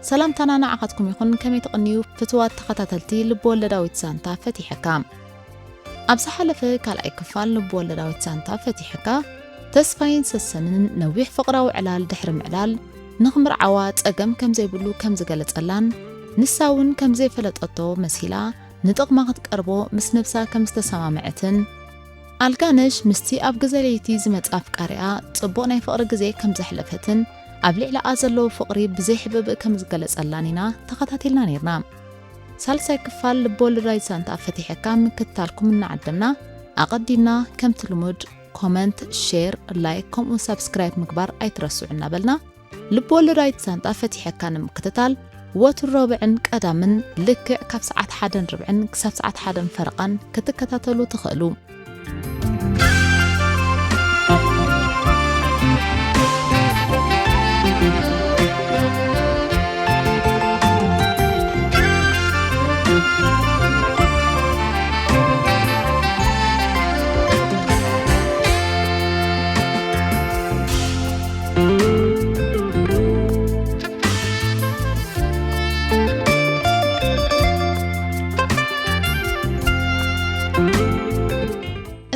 ሰላምታና ንዓኻትኩም ይኹን። ከመይ ትቕንዩ ፍትዋት ተኸታተልቲ ልብ ወለዳዊት ዛንታ ፈቲሐካ? ኣብ ዝሓለፈ ካልኣይ ክፋል ልብ ወለዳዊት ዛንታ ፈቲሐካ፣ ተስፋይን ሰሰንን ነዊሕ ፍቕራዊ ዕላል ድሕሪ ምዕላል፣ ንኽምርዓዋ ጸገም ከም ዘይብሉ ከም ዝገለጸላን፣ ንሳ እውን ከም ዘይፈለጠቶ መሲላ ንጥቕማ ክትቀርቦ ምስ ነብሳ ከም ዝተሰማምዐትን፣ ኣልጋነሽ ምስቲ ኣብ ግዘ ለይቲ ዝመጽእ ኣፍቃሪኣ ጽቡቕ ናይ ፍቕሪ ግዜ ከም ዘሕለፈትን ኣብ ልዕሊኣ ዘለዎ ፍቕሪ ብዘይሕብእ ከም ዝገለጸላን ኢና ተኸታቲልና ነይርና። ሳልሳይ ክፋል ልብ ወለዳዊት ዛንታ ፈቲሐካ ምክትታልኩም እናዓደምና፣ ኣቐዲምና ከምቲ ልሙድ ኮመንት፣ ሼር፣ ላይክ ከምኡ ሳብስክራይብ ምግባር ኣይትረስዑ እናበልና፣ ልብ ወለዳዊት ዛንታ ፈቲሐካ ንምክትታል ወትሩ ረቡዕን ቀዳምን ልክዕ ካብ ሰዓት ሓደን ርብዕን ክሳብ ሰዓት ሓደን ፈረቓን ክትከታተሉ ትኽእሉ።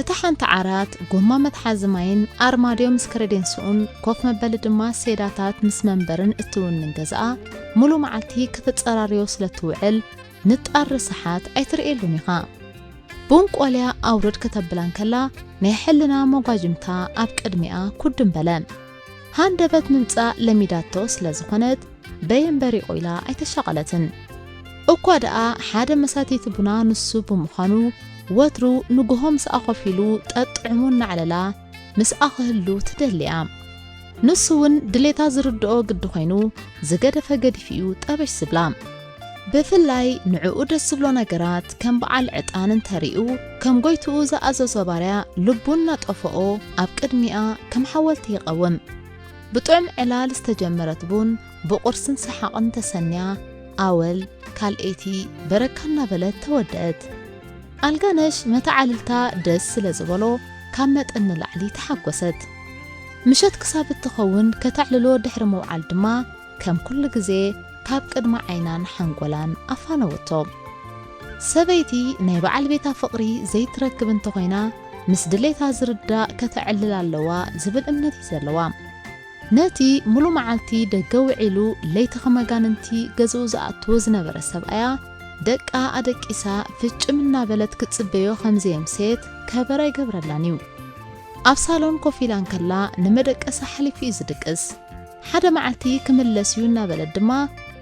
እታ ሓንቲ ዓራት፣ ጎማ መትሓዚ ማይን ኣርማድዮ ምስ ከረዴንስኡን ኮፍ መበሊ ድማ ሴዳታት ምስ መንበርን እትውንን ገዛኣ ሙሉ መዓልቲ ከተጸራርዮ ስለ ትውዕል፣ ንጣር ርሳሓት ኣይትርእየሉን ኢኻ። ቡን ቆልያ ኣውርድ ከተብላ እንከላ፣ ናይ ሕልና መጓጅምታ ኣብ ቅድሚኣ ኩድም በለ። ሃንደበት ምምጻእ ለሚዳቶ ስለ ዝኾነት፣ በየንበሪቑ ኢላ ኣይተሻቐለትን። እኳ ደኣ ሓደ መሳተይቲ ቡና ንሱ ብምዃኑ፣ ወትሩ ንግሆ ምስኣ ኮፍ ኢሉ ጠጥዕሙ እናዕለላ ምስኣ ክህሉ ትደሊ እያ። ንሱ እውን ድሌታ ዝርድኦ ግዲ ኮይኑ፣ ዝገደፈ ገዲፉ እዩ ጠበሽ ዝብላ። ብፍላይ ንዕኡ ደስ ዝብሎ ነገራት ከም በዓል ዕጣን እንተሪኡ፣ ከም ጎይትኡ ዝኣዘዞ ባርያ ልቡ እናጠፍኦ ኣብ ቅድሚኣ ከም ሓወልቲ ይቐውም። ብጥዑም ዕላል ዝተጀመረት ቡን ብቑርስን ሰሓቕን ተሰንያ፣ ኣወል፣ ካልኤቲ፣ በረካ እናበለት ተወደአት። ኣልጋነሽ መተዓልልታ ደስ ስለ ዝበሎ ካብ መጠን ንላዕሊ ተሓጎሰት። ምሸት ክሳብ እትኸውን ከተዕልሎ ድሕሪ ምውዓል ድማ ከም ኩሉ ግዜ ካብ ቅድሚ ዓይናን ሓንጎላን ኣፋነወቶ። ሰበይቲ ናይ በዓል ቤታ ፍቕሪ ዘይትረክብ እንተኾይና፣ ምስ ድሌታ ዝርዳእ ከተዕልል ኣለዋ ዝብል እምነት እዩ ዘለዋ። ነቲ ሙሉ መዓልቲ ደገ ውዒሉ ለይቲ ከመጋንንቲ ገዝኡ ዝኣቱ ዝነበረ ሰብኣያ፣ ደቃ ኣደቂሳ ፍጭም እናበለት ክትጽበዮ ከም ዘየምሰየት ከበር ኣይገብረላን እዩ። ኣብ ሳሎን ኮፍ ኢላ እንከላ ንመደቀሲ ሓሊፉ እዩ ዝድቅስ። ሓደ መዓልቲ ክምለስ እዩ እናበለት ድማ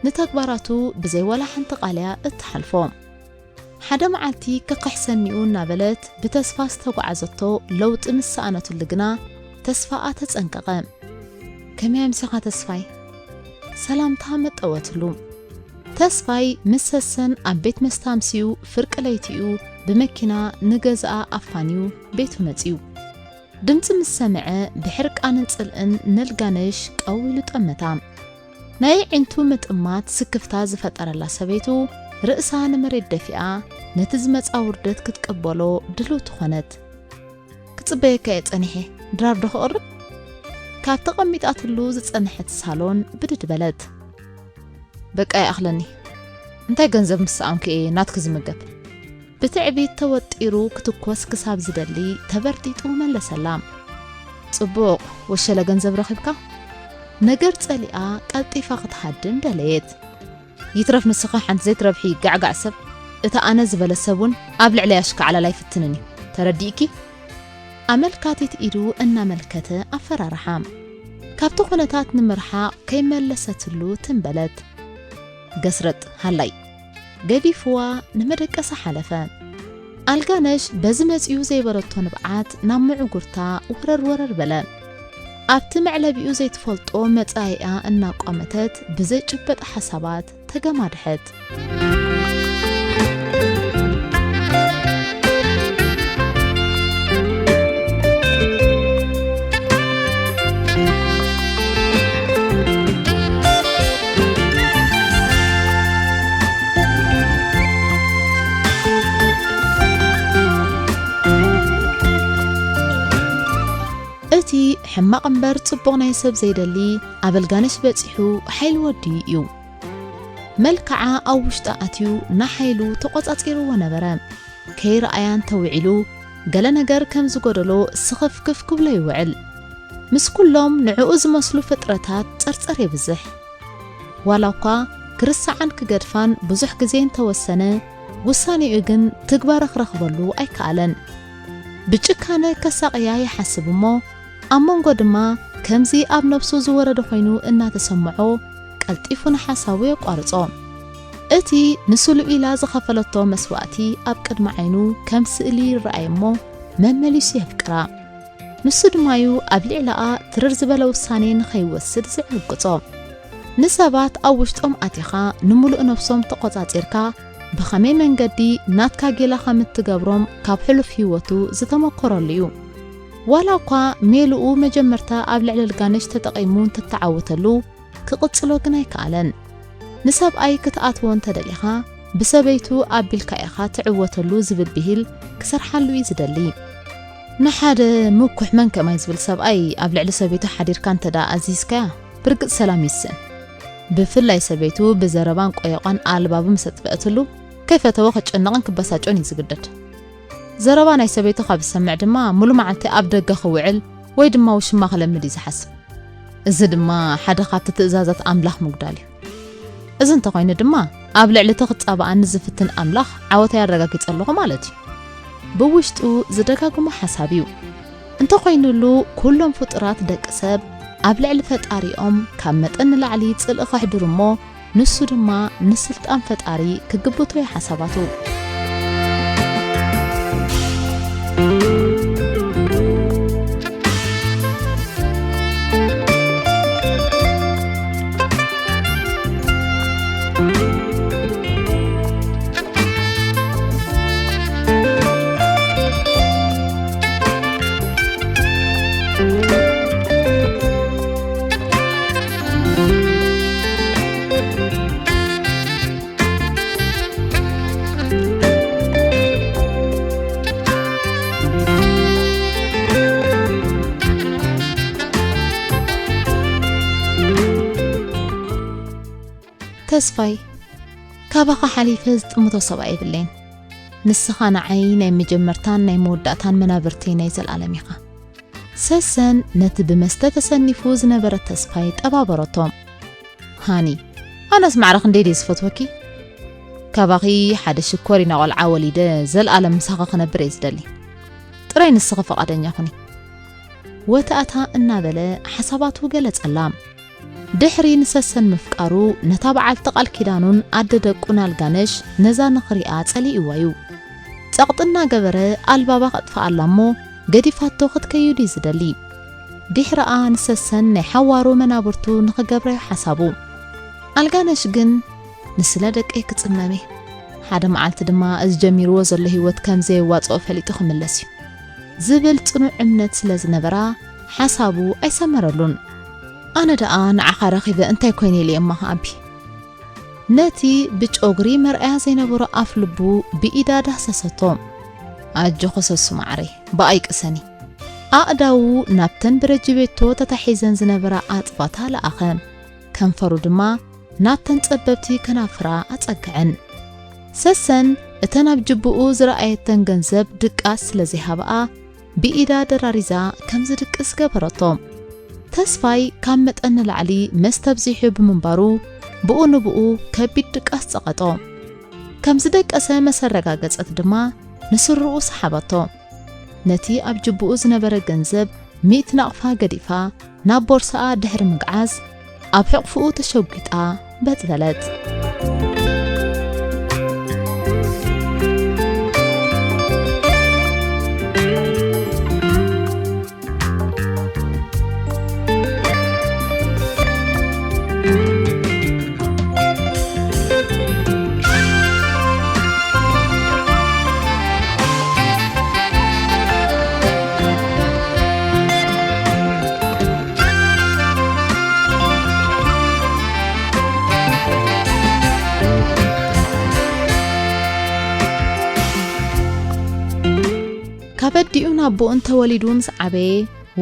ንተግባራቱ ብዘይ ዋላ ሓንቲ ቃልያ እትሓልፎ። ሓደ መዓልቲ ክኽሕሰኒ እዩ እናበለት ብተስፋ ዝተጓዓዘቶ ለውጢ ምስ ሰኣነትሉ ግና ተስፋኣ ተጸንቀቐ። ከመይ ኣምሲኻ ተስፋይ? ሰላምታ መጠወትሉ። ተስፋይ ምስ ሰሰን ኣብ ቤት መስተ ኣምስዩ ፍርቂ ለይቲኡ ብመኪና ንገዝኣ ኣፋንዩ ቤቱ መጽዩ። ድምጺ ምስ ሰምዐ ብሕርቃንን ጽልእን ነልጋነሽ ቀው ኢሉ ጠመታ። ናይ ኣዒንቱ ምጥማት ስክፍታ ዝፈጠረላ ሰበይቱ ርእሳ ንመሬት ደፊኣ ነቲ ዝመጻ ውርደት ክትቅበሎ ድልውቲ ኾነት። ክጽበየካ እየ ጸኒሐ፣ ድራር ዶ ክቕርብ? ካብ ተቐሚጣትሉ ዝጸንሐት ሳሎን ብድድ በለት። በቃ ይኣኽለኒ። እንታይ ገንዘብ ምስ ሰኣንኩ እየ ናትኪ ዝምገብ? ብትዕቢት ተወጢሩ ክትኮስ ክሳብ ዝደሊ ተበርጢጡ መለሰላ። ጽቡቕ፣ ወሸለ ገንዘብ ረኺብካ? ነገር ጸሊኣ ቀልጢፋ ክትሃድም ደለየት። ይትረፍ ንስኺ ሓንቲ ዘይትረብሒ ጋዕጋዕ ሰብ፣ እታ ኣነ ዝበለ ሰብ እውን ኣብ ልዕለይ ኣሽካዕላል ኣይፍትንን እዩ። ተረዲእኪ? ኣመልካቲት ኢዱ እናመልከተ ኣፈራርሓ። ካብቲ ኩነታት ንምርሓቕ ከይመለሰትሉ ትም በለት። ገስረጥ ሃላይ። ገዲፍዋ ንመደቀሲ ሓለፈ። ኣልጋነሽ በዚ መጺኡ ዘይበለቶ ንብዓት ናብ ምዕጉርታ ወረር ወረር በለ። ኣብቲ መዕለቢኡ ዘይትፈልጦ መጻኢኣ እናቋመተት ብዘይጭበጥ ሓሳባት ተገማድሐት። እቲ ሕማቕ እምበር ጽቡቕ ናይ ሰብ ዘይደሊ፣ ኣብ ኣልጋነሽ በጺሑ ሓይሊ ወድዩ እዩ። መልክዓ ኣብ ውሽጣ ኣትዩ ንሓይሉ ተቖጻጺርዎ ነበረ። ከይረኣያ እንተውዒሉ፣ ገለ ነገር ከም ዝጎደሎ ስኽፍክፍ ክብሎ ይውዕል። ምስ ኩሎም ንዕኡ ዝመስሉ ፍጥረታት ጸርጸር የብዝሕ። ዋላ እኳ ክርስዓን ክገድፋን ብዙሕ ግዜ እንተወሰነ፣ ውሳኔኡ ግን ትግባረ ክረኽበሉ ኣይከኣለን። ብጭካነ ከሳቕያ ይሓስብ እሞ፣ ኣብ መንጎ ድማ ከምዚ ኣብ ነብሱ ዝወረደ ኮይኑ እናተሰምዖ፣ ቀልጢፉ ንሓሳቡ የቋርጾ። እቲ ንስሉ ኢላ ዝኸፈለቶ መስዋእቲ ኣብ ቅድሚ ዓይኑ ከም ስእሊ ይረኣይ እሞ፣ መመሊሱ የፍቅራ። ንሱ ድማዩ ኣብ ልዕላኣ ትርር ዝበለ ውሳኔ ንኸይወስድ ዝዕግጾ። ንሰባት ኣብ ውሽጦም ኣቲኻ ንምሉእ ነብሶም ተቖጻጺርካ ብኸመይ መንገዲ ናትካ ጌላ ከም እትገብሮም ካብ ሕሉፍ ህይወቱ ዝተመኮረሉ እዩ። ዋላ እኳ ሜልኡ መጀመርታ ኣብ ልዕሊ ኣልጋነሽ ተጠቒሙ እንተተዓወተሉ፣ ክቕጽሎ ግን ኣይከኣለን። ንሰብኣይ ክትኣትዎ እንተደሊኻ፣ ብሰበይቱ ኣቢልካ ኢኻ ትዕወተሉ ዝብል ብሂል ክሰርሓሉ እዩ ዝደሊ። ንሓደ ምኩሕ መን ከማይ ዝብል ሰብኣይ ኣብ ልዕሊ ሰበይቱ ሓዲርካ እንተ ደኣ ኣዚዝካያ፣ ብርግጽ ሰላም ይስእን። ብፍላይ ሰበይቱ ብዘረባን ቆየቋን ኣልባቡ ምስ ኣጥፍአትሉ፣ ከይፈተወ ክጨነቕን ክበሳጮን እዩ ዝግደድ። ዘረባ ናይ ሰበይቱ ካብ ዝሰምዕ ድማ፣ ሙሉ መዓልቲ ኣብ ደገ ክውዕል ወይ ድማ ውሽማ ክለምድ እዩ ዝሓስብ። እዚ ድማ ሓደ ካብቲ ትእዛዛት ኣምላኽ ምጉዳል እዩ። እዚ እንተኾይኑ ድማ፣ ኣብ ልዕሊ እቲ ክጻብኣኒ ዝፍትን ኣምላኽ ዓወተይ ኣረጋጊጸ ኣለኹ ማለት እዩ። ብውሽጡ ዝደጋግሞ ሓሳብ እዩ። እንተኾይኑሉ፣ ኩሎም ፍጡራት ደቂ ሰብ ኣብ ልዕሊ ፈጣሪኦም ካብ መጠን ንላዕሊ ጽልኢ ከሕድሩ እሞ፣ ንሱ ድማ ንስልጣን ፈጣሪ ክግብቶ እዩ ሓሳባቱ። ተስፋይ፣ ካባኻ ሓሊፈ ዝጥምቶ ሰብኣይ የብለይን። ንስኻ ንዓይ ናይ መጀመርታን ናይ መወዳእታን መናብርተይ ናይ ዘልኣለም ኢኻ። ሰሰን ነቲ ብመስተ ተሰኒፉ ዝነበረ ተስፋይ ጠባበረቶ። ሃኒ፣ ኣነስ ማዕረ ክንደይ ድየ ዝፈትወኪ? ካባኺ ሓደ ሽኮሪና ቆልዓ ወሊደ ዘልኣለም ምሳኺ ክነብር እየ ዝደሊ። ጥራይ ንስኺ ፈቓደኛ ኩኒ። ወታእታ እናበለ ሓሳባቱ ገለጸላ። ድሕሪ ንሰሰን ምፍቃሩ፣ ነታ በዓልቲ ቃል ኪዳኑን ኣደ ደቁን ኣልጋነሽ ነዛ ንኽሪኣ ጸሊእዋ እዩ። ጸቕጢ እናገበረ ኣልባባ ከጥፍኣላ እሞ፣ ገዲፋቶ ክትከይድ እዩ ዝደሊ። ድሕረኣ ንሰሰን ናይ ሓዋሩ መናብርቱ ንኽገብራ እዩ ሓሳቡ። ኣልጋነሽ ግን፣ "ንስለ ደቀይ ክጽመም እየ። ሓደ መዓልቲ ድማ እዚ ጀሚርዎ ዘሎ ህይወት ከም ዘየዋጽኦ ፈሊጡ ክምለስ እዩ" ዝብል ጽኑዕ እምነት ስለ ዝነበራ፣ ሓሳቡ ኣይሰመረሉን። "ኣነ ደኣ ንዓኻ ረኺበ እንታይ ኮይነ ኢለ እየ እማ ክኣቢ?" ነቲ ብጨጉሪ መርኣያ ዘይነበሮ ኣፍ ልቡ ብኢዳ ዳህሰሰቶ። "ኣጆኺ ሰሱ ማዕረይ፣ ብኣይ ቅሰኒ።" ኣእዳዉ ናብተን ብረጅቤቶ ተታሒዘን ዝነበራ ኣጽባታ ለኣኸ። ከንፈሩ ድማ ናብተን ጸበብቲ ከናፍራ ኣጸግዐን። ሰሰን እተን ኣብ ጅብኡ ዝረኣየተን ገንዘብ ድቃስ ስለ ዘይሃብኣ፣ ብኢዳ ደራሪዛ ከም ዝድቅስ ገበረቶ። ተስፋይ ካብ መጠን ንላዕሊ መስተ ኣብዚሑ ብምንባሩ፣ ብኡ ንብኡ ከቢድ ድቃስ ጸቐጦ። ከም ዝደቀሰ መሰ ኣረጋገጸት ድማ ንስርኡ ሰሓበቶ። ነቲ ኣብ ጅብኡ ዝነበረ ገንዘብ ሚእቲ ናቕፋ ገዲፋ፣ ናብ ቦርሳኣ ድሕሪ ምግዓዝ፣ ኣብ ሕቕፍኡ ተሸጒጣ በጥ በለት። ካብ ኣዲኡን ኣቦኡን ተወሊዱ ምስ ዓበየ፣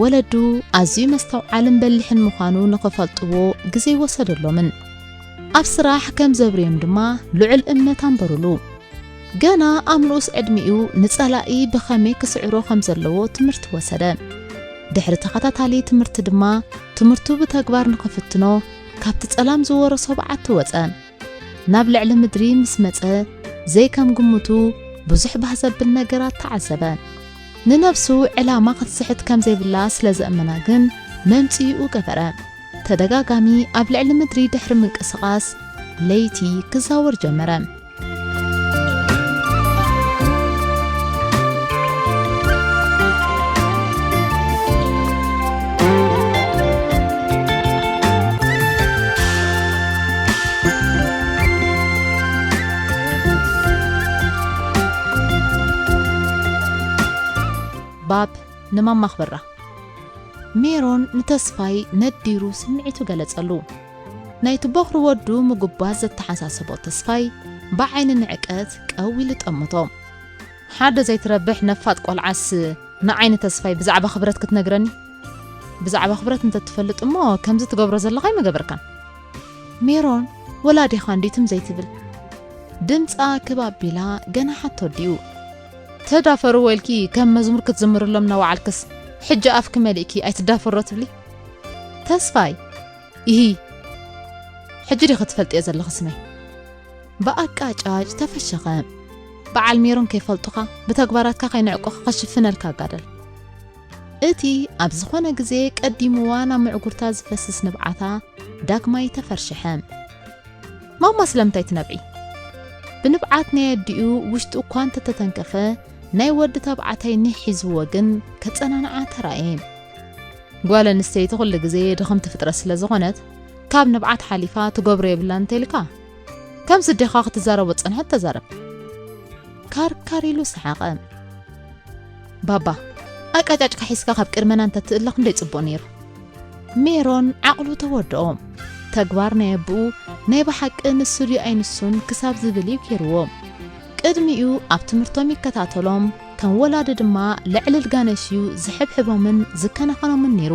ወለዱ ኣዝዩ መስተውዓልን በሊሕን ምዃኑ ንኽፈልጥዎ ግዜ ኣይወሰደሎምን። ኣብ ስራሕ ከም ዘብርዮም ድማ ልዑል እምነት ኣንበሩሉ። ገና ኣብ ንኡስ ዕድሚኡ ንጸላኢ ብኸመይ ክስዕሮ ከም ዘለዎ ትምህርቲ ወሰደ። ድሕሪ ተኸታታሊ ትምህርቲ ድማ ትምህርቱ ብተግባር ንኽፍትኖ ካብቲ ጸላም ዝወረሶ በዓቲ ወጸ። ናብ ልዕሊ ምድሪ ምስ መጸ ዘይከም ግምቱ ብዙሕ ባህ ዘብል ነገራት ተዓዘበ። ንነብሱ ዕላማ ክትስሕት ከም ዘይብላ ስለ ዘእመና ግን መምጽኢኡ ገበረ። ተደጋጋሚ ኣብ ልዕሊ ምድሪ ድሕሪ ምንቅስቓስ ለይቲ ክዛወር ጀመረ። ባብ ንማማ ኣኽብራ። ሜሮን ንተስፋይ ነዲሩ ስምዒቱ ገለጸሉ። ናይቲ ቦኽሪ ወዱ ምጉባዝ ዘተሓሳሰቦ ተስፋይ ብዓይኒ ንዕቀት ቀው ኢሉ ጠምቶ። ሓደ ዘይትረብሕ ነፋጥ ቆልዓስ ንዓይ ንተስፋይ ብዛዕባ ክብረት ክትነግረኒ? ብዛዕባ ክብረት እንተ ትፈልጥ እሞ ከምዚ ትገብሮ ዘለኻ ኣይምገበርካን። ሜሮን ወላዲኻ እንዲትም ዘይትብል? ድምጻ ክብ ኣቢላ ገና ሓቶ ድዩ? ተዳፈርዎ ኢልኪ ከም መዝሙር ክትዝምርሎም እናወዓልክስ ሕጂ ኣፍኪ መሊእኪ ኣይትዳፈሮ ትብሊ? ተስፋይ፣ ኢሂ፣ ሕጂ ዲኺ ትፈልጥዮ ዘለኺ ስመይ? ብኣቃጫጭ ተፈሸኸ። በዓል ሜሮን ከይፈልጡኻ፣ ብተግባራትካ ከይንዕቁኻ ክሽፍነልካ ኣጋደል። እቲ ኣብ ዝኾነ ግዜ ቀዲምዋ ናብ ምዕጉርታ ዝፈስስ ንብዓታ ዳግማይ ተፈርሸሐ። ማማ ስለምንታይ ትነብዒ? ብንብዓት ናይ ኣዲኡ ውሽጡ እኳ እንተተተንከፈ፣ ናይ ወዲ ተባዕታይ ኒሕ ሒዝዎ ግን ከጸናንዓ ተራእየ። ጓል ኣንስተይቲ ኩሉ ግዜ ድኽምቲ ፍጥረት ስለ ዝኾነት፣ ካብ ንብዓት ሓሊፋ ትገብሮ የብላን እንተኢልካ፣ ከምዚ ኣዴኻ ክትዛረቦ ዝጸንሐት ተዛረብ። ካርካር ኢሉ ሰሓቐ። ባባ፣ ኣቃጫጭካ ሒዝካ ካብ ቅድመና እንተትእለ ክንደይ ጽቡቕ ነይሩ። ሜሮን ዓቕሉ ተወድኦ። ተግባር ናይ ኣቦኡ ናይ ብሓቂ ንሱ ድዩ ኣይንሱን ክሳብ ዝብል እዩ ገይርዎ። ቅድሚኡ ኣብ ትምህርቶም ይከታተሎም፣ ከም ወላዲ ድማ ልዕሊ ልጋነሽዩ ዝሕብሕቦምን ዝከናኸኖምን ነይሩ።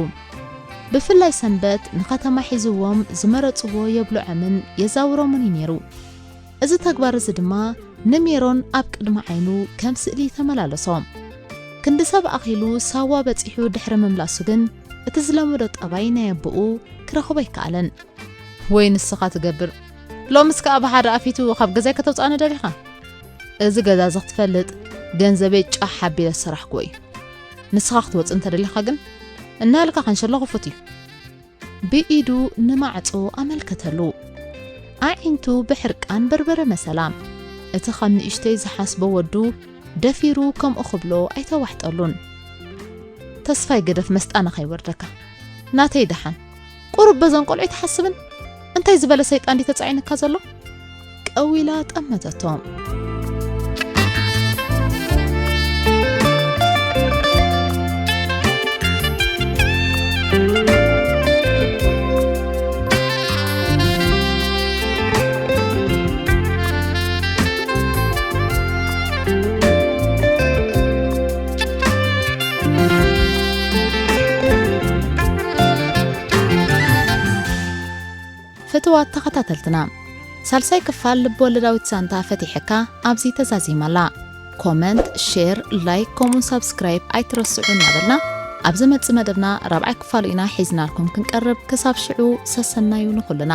ብፍላይ ሰንበት ንኸተማ ሒዝዎም ዝመረጽዎ የብልዖምን የዛውሮምን እዩ ነይሩ። እዚ ተግባር እዚ ድማ ንሜሮን ኣብ ቅድሚ ዓይኑ ከም ስእሊ ተመላለሶ። ክንዲ ሰብ ኣኺሉ ሳዋ በጺሑ ድሕሪ ምምላሱ ግን፣ እቲ ዝለመዶ ጠባይ ናይ ኣቦኡ ክረኽቦ ኣይከኣለን። ወይ ንስኻ ትገብር፣ ሎምስ ከኣ ብሓደ ኣፊቱ ካብ ገዛይ ከተውጽኣኒ ደሊኻ? እዚ ገዛ እዚ ክትፈልጥ፣ ገንዘበይ ጫሕ ኣቢለ ዝሰራሕክዎ እዩ። ንስኻ ክትወጽእ እንተደሊኻ ግን፣ እናሃልካ ከንሸሎ ክፉት እዩ። ብኢዱ ንማዕጾ ኣመልከተሉ። ኣዒንቱ ብሕርቃን በርበረ መሰላ። እቲ ከም ንእሽተይ ዝሓስቦ ወዱ ደፊሩ ከምኡ ክብሎ ኣይተዋሕጠሉን። ተስፋይ ግደፍ መስጣና ከይወርደካ። ናተይ ደሓን። ቁሩብ በዘን ቆልዑ ኣይትሓስብን? እንታይ ዝበለ ሰይጣን ድዩ ተጻዒንካ ዘሎ? ቀዊላ ጠመተቶ። ፍትዋት ተኸታተልትና፣ ሳልሳይ ክፋል ልብ-ወለዳዊት ዛንታ ፈቲሐካ ኣብዚ ተዛዚማ ኣላ። ኮመንት፣ ሼር፣ ላይክ፣ ከምኡውን ሳብስክራይብ ኣይትረስዑ እናበልና፣ ኣብ ዝመጽእ መደብና ራብዓይ ክፋሉ ኢና ሒዝናልኩም ክንቀርብ። ክሳብ ሽዑ ሰሰናዩ ንኹልና።